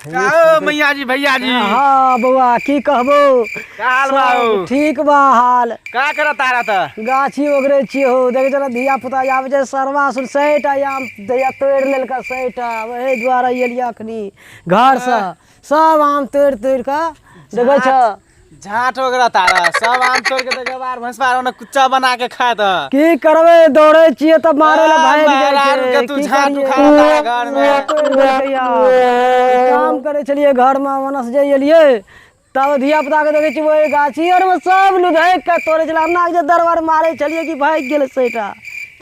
का मैया जी भैया जी। हाँ बौआ की कहबो, का हाल बा हो? ठीक बा हाल। का करत तारा त? गाछी ओगरे छी हो, देखे चला धिया पुता आबे छै सरवा सुन 100 टा आम दैया तोड़ि लेलका 100 टा, वही दुआरे एलियै अखनी घर से, सब आम तोड़ि तोड़ि कऽ देखै छ। झाट ओगरा तारा सब आम तोड़ के देखे बार भैंसबार ओने कुच्चा बना के खाए त। की करबै, दौड़ै छियै तऽ मारै लए भागि जाइ मेहरारू छै। के तू की झाट करियै? उखाड़ तारा घर में। तोड़ि देलकै आम। काम करै छलियै घर में, ओनस जे एलियै तब धिया पुता के देखै छियै ओहि गाछी आर में सब लुधैक के तोड़ै छलै, हमरा जे दरबार मारै छलियै कि भागि गेलै 100 टा,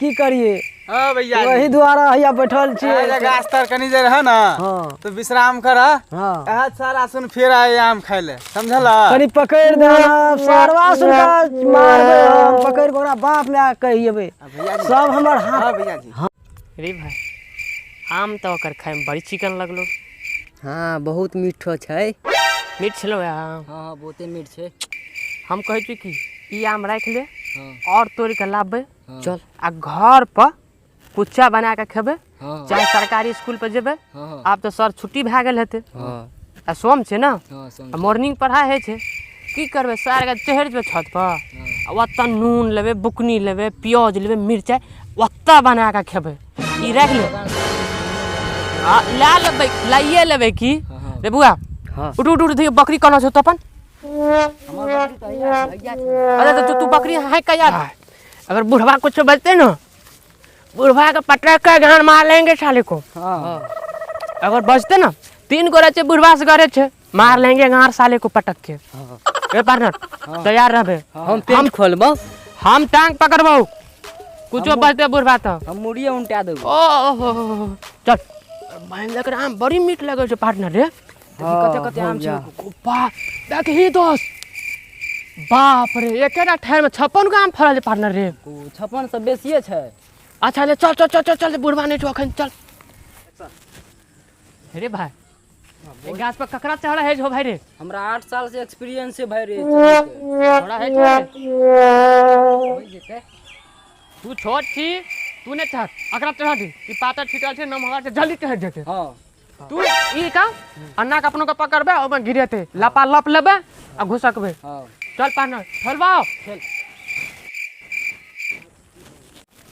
की करियै? हां भैया जी। वही दुआरे हैया बैठल छियै। ए जे गाछ तर कनी देर है ना, हाँ। तो विश्राम कर। हाँ। आज सारा सुन फिर आए आम खाए ले, समझल? कनी पकड़ि दे, सरवा सुन के मारबै हम, पकड़ि के ओकरा बाप माय के कहिएबै भैया जी। सब हमर हाथ। हां भैया जी। रे भाई, आम तऽ ओकर खायमे बड़ी चिकन लगलो। हाँ, बहुत मीठो छै। मीठ छलो आम? हाँ, बहुते मीठ छै। हम कहै छी कि ई आम राखि ले हाँ। और तोड़ि के लाबबै। चल। आ घर पर कुच्चा बना के खेबै। हाँ। चाहे सरकारी स्कूल पर जेबै। हाँ। आब तऽ सर छुट्टी भए गेल हेतै। हाँ। आ सोम छै ने। हाँ, सोम। आ मॉर्निंग पढ़ाइ होइ छै, की करबै, सार चढ़ि जेबै छत पर आ ओतऽ नून लेबै, बुकनी लेबै, प्याज लेबै, मिरचाइ, ओतऽ बना कऽ खेबै। ई राखि ले आ लए लेबै, लाइए लेबै की रे बुआ? हाँ। उठ उठ उठ, देखियौ बकरी कोना छौ तो अपन। हमर बकरी तऽ हैया हैया छै। अरे तऽ तू बकरी हाँक के याद, अगर बुढ़वा कुछ बजते ना, बुढ़वा के पटक के गान मार लेंगे साले को। हाँ। अगर बजते ना, तीन गोरे छै बुढ़वा से करे छै, मार लेंगे गार साले को पटक के। ए पार्टनर, तैयार रहबे। हम पेट खोलबो। हम टांग पकड़बौ, कुछो बजते बुढ़वा तो हम मुड़िए उल्टा देबो। ओ हो हो, चल। बहन, आम बड़ी मीठ लगे छै पार्टनर रे। कते कते आम छै। बा देखही दोस्त, बाप रे, एकेटा ठेर में 56 गो आम फड़ल छै पार्टनर रे। 56 से बेसिए छै। अच्छा ले, चल चल चल चल चल, बुढ़वा नहीं छौ अखन, चल। रे भाई, एक गाछ पर ककरा चढ़ा है जो भाई रे? हमरा 8 साल से एक्सपीरियंस है भाई रे चढ़े के। थोड़ा है छो रे। होइ जेतै। तू छोट छी, तू नहीं चढ़, अकरा चढ़ा दी, ई पातर छिटल छै, नमहर छै, जल्दी चढ़ जेतै। हाँ। तू ई का अन्ना के अपनो के पकड़बे, ओहिमे गिरेते लपा लप लेबे आ घुसकबे। हाँ। चल पार्टनर, खेलबाओ। खेल।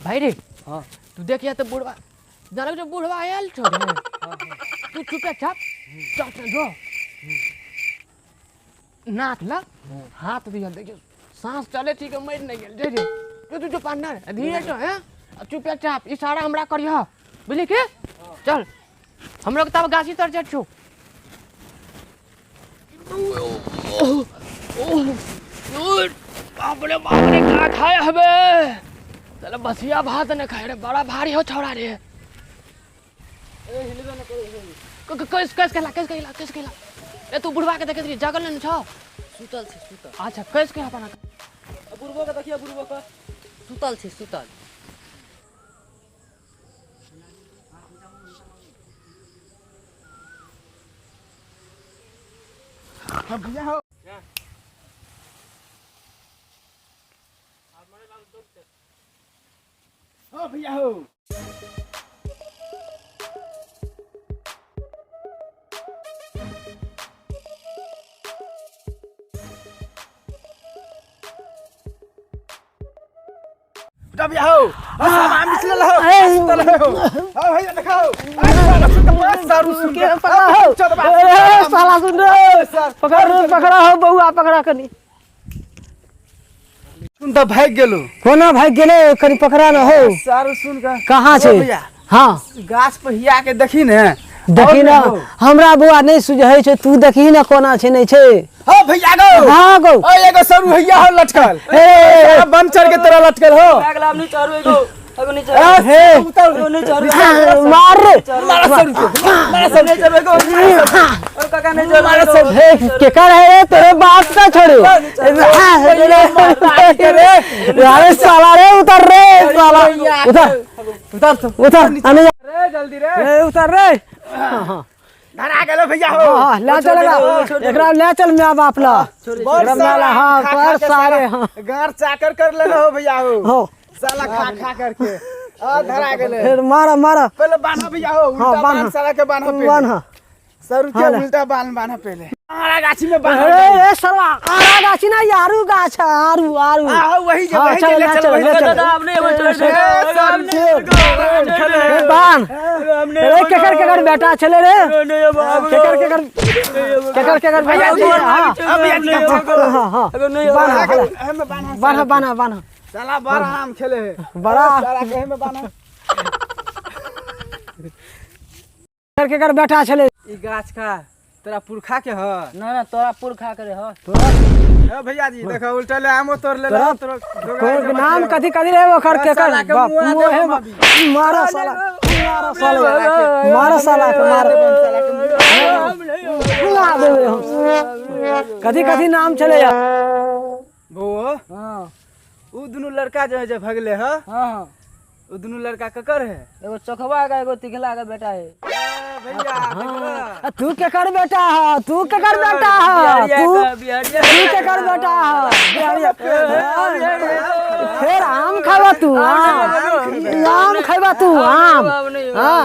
भाई रे। हाँ। तू देखिया तो बुढ़वा जाने जो बुढ़वा आयल छो रे, तू चुपे चाप चल चल जो नाक लग हाथ दिया, देखियो सांस चले ठीक है, मर नहीं गेल जे जे तू तू जो पार्टनर धीरे जो है, चुपे चाप इशारा हमरा करिह, बुझली के? चल, हम लोग तब गाछी तर जाइ छो। बाप रे बाप रे, का खाए हबे चल, बसिया भात ने खाए रे, बड़ा भारी हो छौड़ा रे। कैस कैस कहला, कैस कहला, कैस कहला ए? तू बुढ़वा के देखैत रही, जागल नहीं छौ? सुतल छै, सुतल। अच्छा, कैस कह अपन। बुढ़बो के देखिए, बुढ़बो के सुतल छै, सुतल। भैया हो। हो भैया हो। बेटा भैया हो, सब आम निकलल हो, सुतल हो। हां भैया, देखाओ सारू सुन के पकड़ा हो। ए, साला सुन रे, पकड़ रे, पकड़ा हो बौआ, पकड़ा कनी। सुन तऽ भागि गेलो। कोना भागि गेलै? कनी पकड़ा न हो। सारू सुन के कहाँ छै? ओ भैया। हाँ। गाछ पर हिया के देखी ने। देखी ने। हमरा बौआ नहि सुझै छै, तू देखही ने कोना छै, नहि छै। हो भैया गो। हाँ गो। ओ एगो सरू भैया हो लटकल। ए, बम चढ़ के तोरा लटकल हो। अगला नहीं चारू, एगो एगो नहीं। ए, हे। उतर। एगो नहीं चारू। मार रे। मारा सरू के, मारा सरू नहीं चारू एगो, ओ काका नहीं चारू। मारा सरू। हे, केकर है रे? तेरे बाप का छोड़े। अरे साला रे, उतर रे साला, उतर। उतर तो। उतर आने जा। रे जल्दी रे। ए, उतर रे। धरा गेलो भैया हो। हाँ, ले चल एकरा, एकरा ले चल my बाप ला। बड़ एकरा सारा ला, हाँ, खा खा पर के सारे साला हाँ। गार चाकर कर लेना हो भैया हो। हो। साला खा खा करके आ धरा गेले। फिर मारा मारा। पहले बान्हा भैया हो, उल्टा हाँ, बान्ह साला के, बान्हा पे। बान्हा। सर हाँ के ले। उल्टा बाल बान्हा पहले आरा गाछी में बान्हा। अरे ए सरवा, आरा गाछी ना, आरू गाछ है, आरू आरू। हाँ, वही जे हाँ, वही जे चल, ले ले चल चल, वही ले चल। चल। दादा हम नहीं अबै ए, सर ए, बान अरे केकर केकर बेटा छले रे? केकर केकर केकर केकर बेटा छले? हाँ अब भैया जी का हाँ हाँ, बान्हा हमें बान्हा। बान्हा बान्हा बान्हा। साला बड़ा आम खेले है। बड़ा। साला के हमें बान्हा। केकर केकर बेटा छले? ई गाछ का तोरा पुरखा के ह? ना ना, तोरा पुरखा करे ह। ए भैया जी, देखो उल्टा ले आमो तोड़ ले। तोरा तोरा कोन नाम कथी कथी रे ओकर? साला केकर के बाप मुआ मुँह देबो हे अभी। मारा साला, मारा साला, मारा साला के मारा मुआ देबे हम। कथी कथी नाम छले यार? बो हाँ। उ दुनू लड़का जो है जे भगले ह। हाँ। उ दुनू लड़का ककर है? एगो चोखवा का, एगो तिखला का बेटा है। ए भैया देखला। आ, तू केकर बेटा ह? तू केकर बेटा ह? तू तू केकर बेटा ह? बिहारिया। फेर आम खाबा तू? आम आम खाबा तू? आम हाँ।